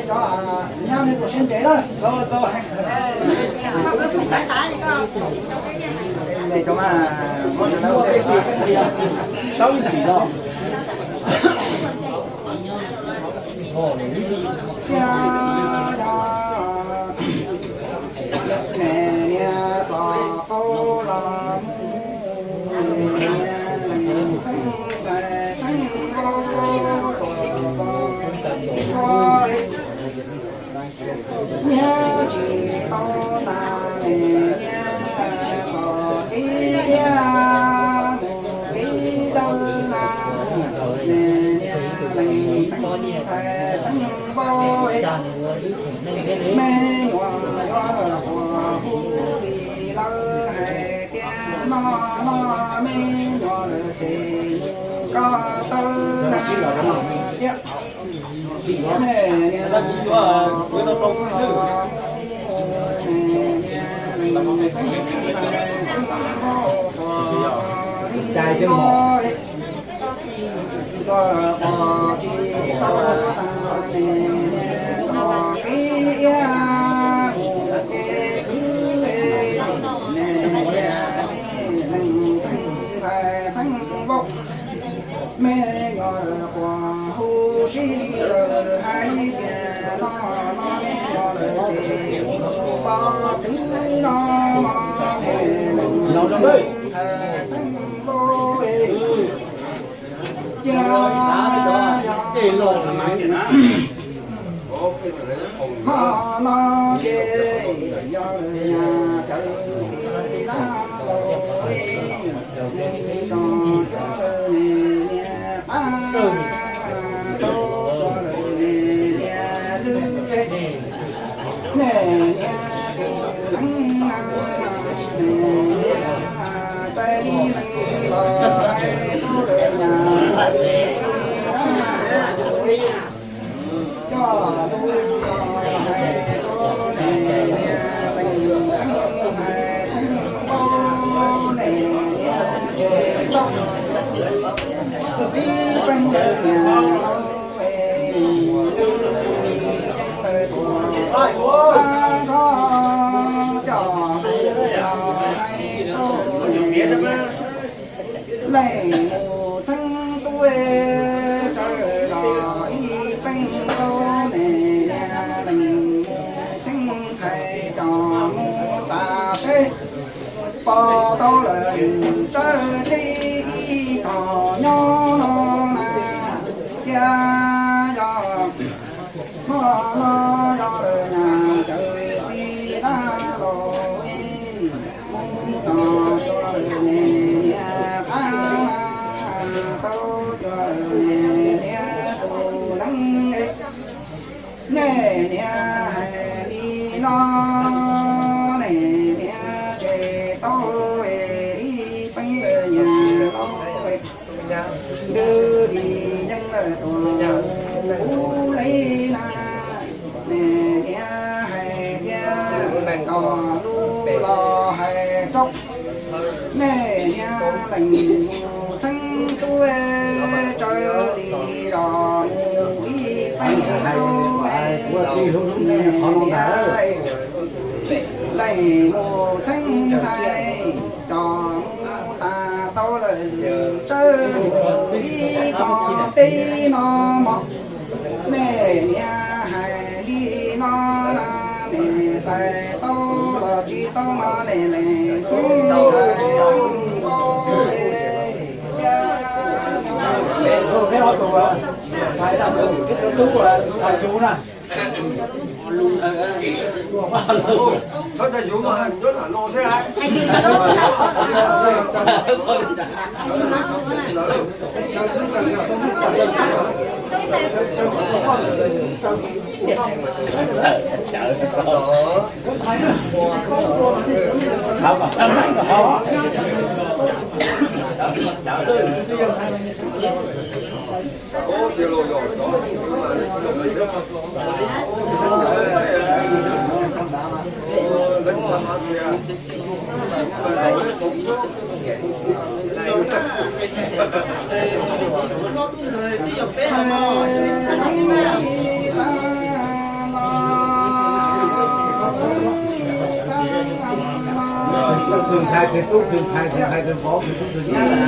Cov nyab nej puas siab ntev lawm? Tau, tau. Cov mas, saub ib txhis no. Tsiab yog, niam niam tos qaub los mus, niam niam leej txheeb txheeb npaum, nyiav tsis tau tas, niam niam tos qib iab mus qib dawb na, niam niam leej txheeb txheeb npaum. Me nyuam yuav luag quas hu li lawv hais tias no no, me nyuam lawv ces mus koj tawb na thiab. Me nyuam quas hu sib lawm hais tias no no, me nyuam lawv ces mus koj tawb no no, me nyuam lawv ces mus koj tawb na. Hmo no ces yog lawv nyab cawv txiv dab laug, tos cov lawv niam niam pab, tau cov lawv niam niam lwj, niam niam tus leej na, niam niam pab li leej los hais rau lawv nyab cawv txiv dab laug. Leej mus txheeb tub tsawv los ib teev tau, niam niam leej mus txheeb ntxhais coj mus tas seb pom tau lawm tsawv teb ib tog nyob no na. Thiab yog hmo no yog lawv nyab cawv txiv dab laug, mus tos cov lawv niam niam pab, tau cov lawv niam niam tus leej. Niam niam hais li no, niam niam tseg tau ib teev lawm nyab laug, twb li yeej lawm tuaj mus ub li na. Niam niam hais tias kom lub los hais rau, niam niam leej mus txheeb tub tsawv li los mus ib teev tau, niam niam leej mus txheeb ntxhais coj mus tas tau lawm tsawv mus ib tog teb no mog. Niam niam hais li no na, niam txais tau los tsis tau no, niam leej txheeb ntxhais txheeb npaum li. Peb ob tug ntxhais tub ntxhais yug na. Tus ntxhais txiv tub, tus ntxhais, tus ntxhais tus vauv, tus tub tus nyab.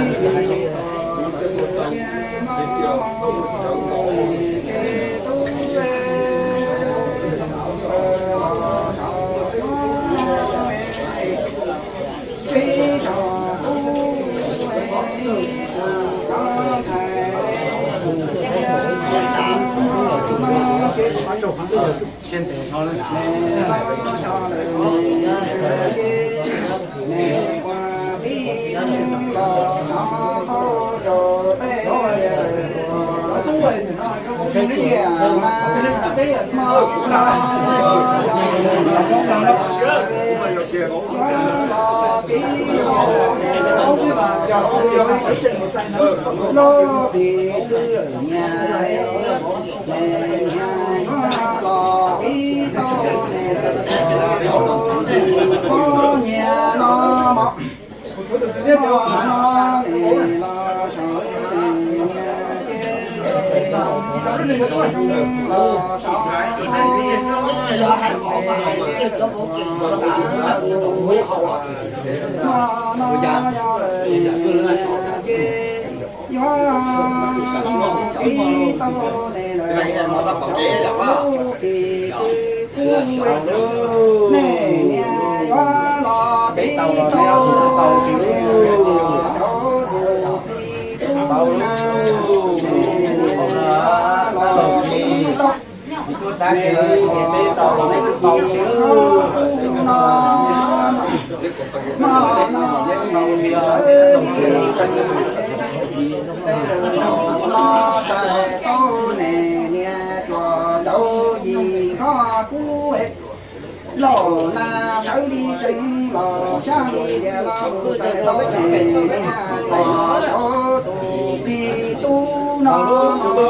Laus na sawv li tsees los xyab li tias los kuv txais tau ne, niag tos cov tus plig tub no. Cov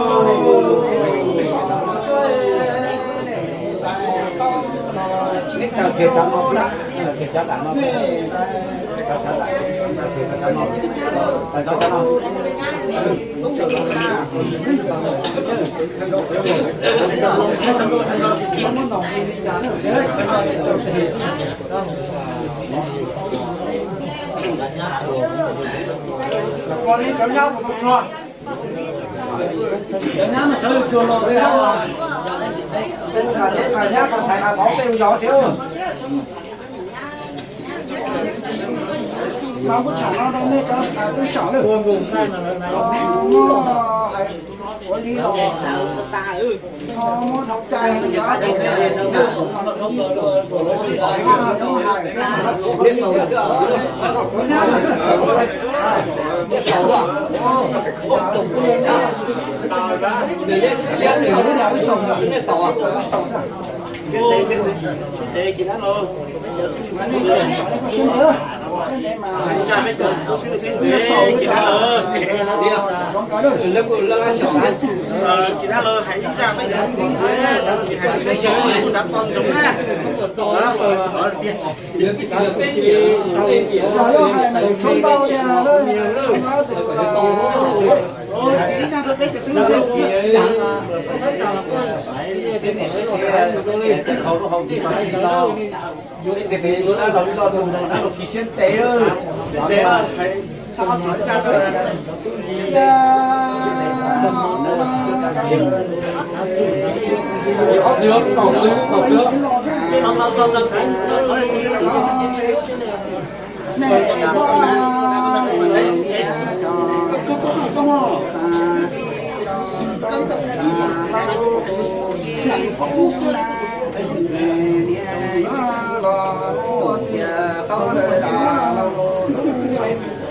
nyab mas sawv los cuag los, nyab tus ntxhais mas thov tej yos xwb. Mas kuv tsham no rau nej cov twb sam lawm. Muab hais ua li los muab dhau cai.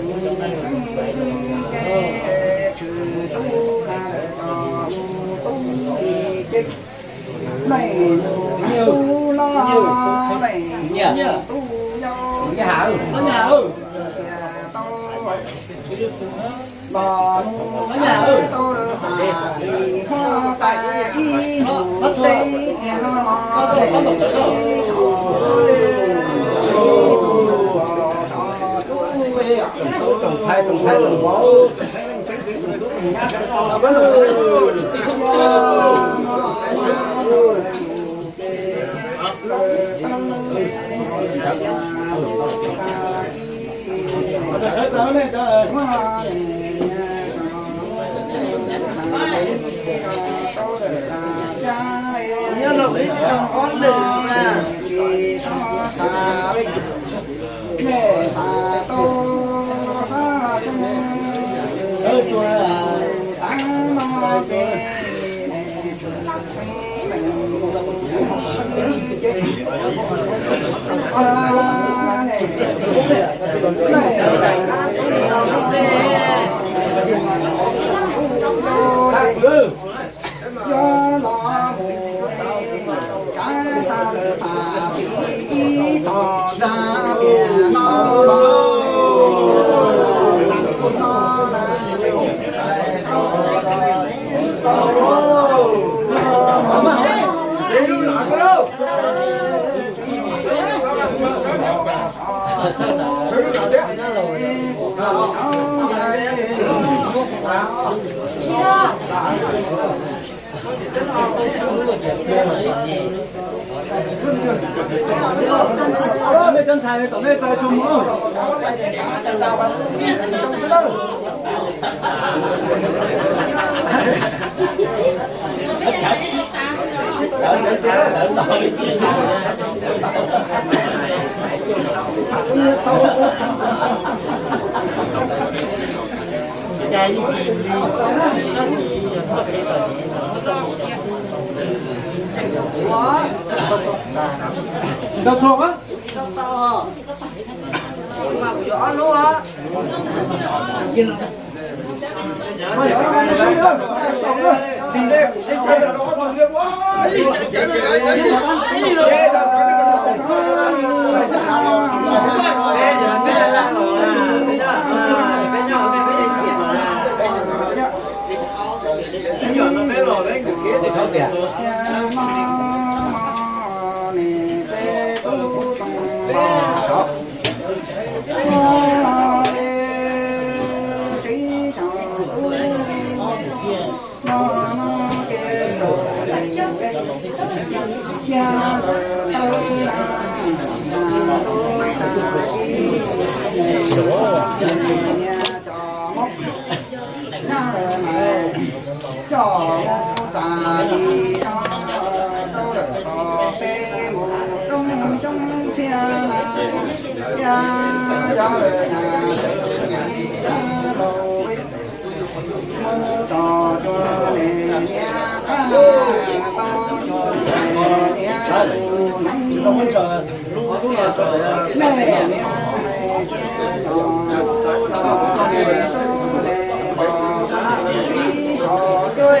xeeb ntxwv ces tshwm tub na, tub ces leej tub no leej tub yau tias tau los mus tau lawm tas ib hmo tas ib ntus teb tiag no los teb tso tub tsoom ntxhais tsoom ntxhais tsoom vauv tsoom ntxhais leej xeeb ntxwv tsoom tub tsoom nyab sawv daws, no no no no Nej cov ntxhais tom nej txais tsuag mus. Ntau txog a. Coj mus txas li no rau lawm qhov peb mus roob coob txhiab na, yog yog lawm na, yog laus mus rau cua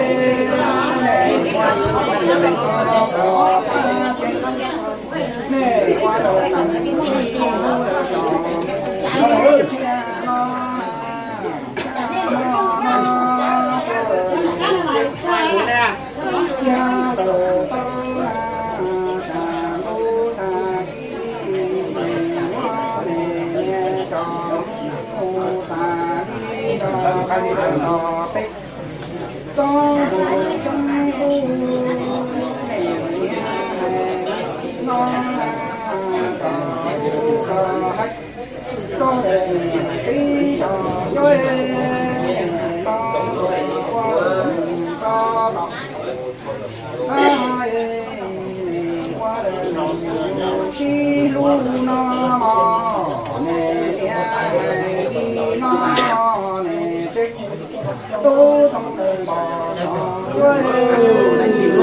niam qab tau cua niam tus neeg. Sib hlub no mog, niam niam hais li no, niam tub tub tub tub tub tub tub tub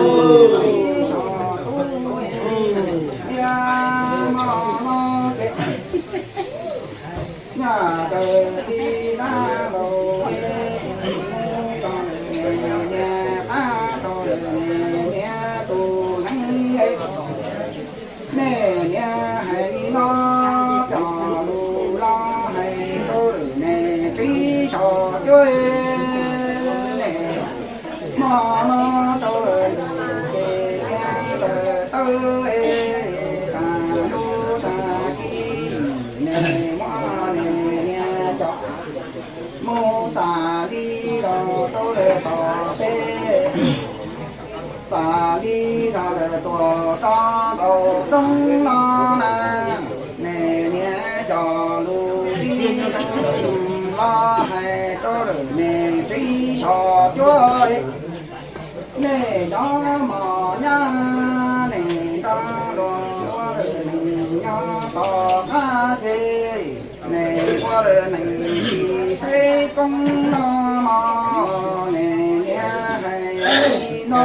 tub. Nyaj tawm ti dab laug, niam qab tau niam tus neeg. Nej niam hais li no, cov lus los hais rau lwm niam txiv saum cuab, nej hmo no rau lwm niam txiv tawv es tas lub tag kis nej muab nej niam coj mus txam li los rau lawm tom peb, txam li los lawm tuaj rau nraum roob no na. Nej niam cov lus li los hais rau lwm niam txiv saum cuab, nej cov mos nyab, nej no mog, nej niam hais li no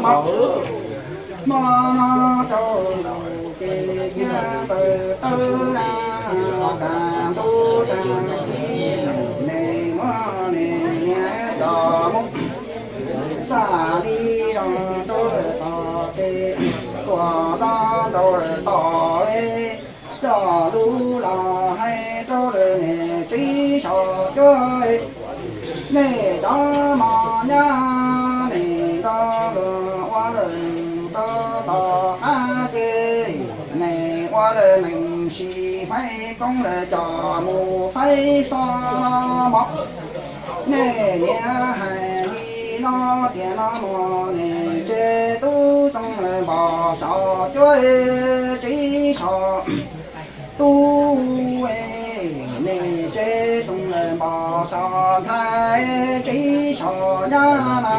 mog, no no rau nraum ces thiaj tawm tawb laj tag ntuj tag ci, nej muab nej niam coj mus txaj li zoo rau lawm tom tej, tuaj nto rau lawm tom es, coj lus los hais rau lawm nej tsev so cuab. Nej cov mos nyab, nej nrog luag ua lawm rau tom qab ces, nej ua lawm neeg sib faib koob lawm coj mus faib xov los mog. Nej niam hais li no tiag no mog, nej tsev tub txoov lawm npog so cuab tsev so tub, nej tsev txoov lawm npog so ntxhais tsev so nyab na.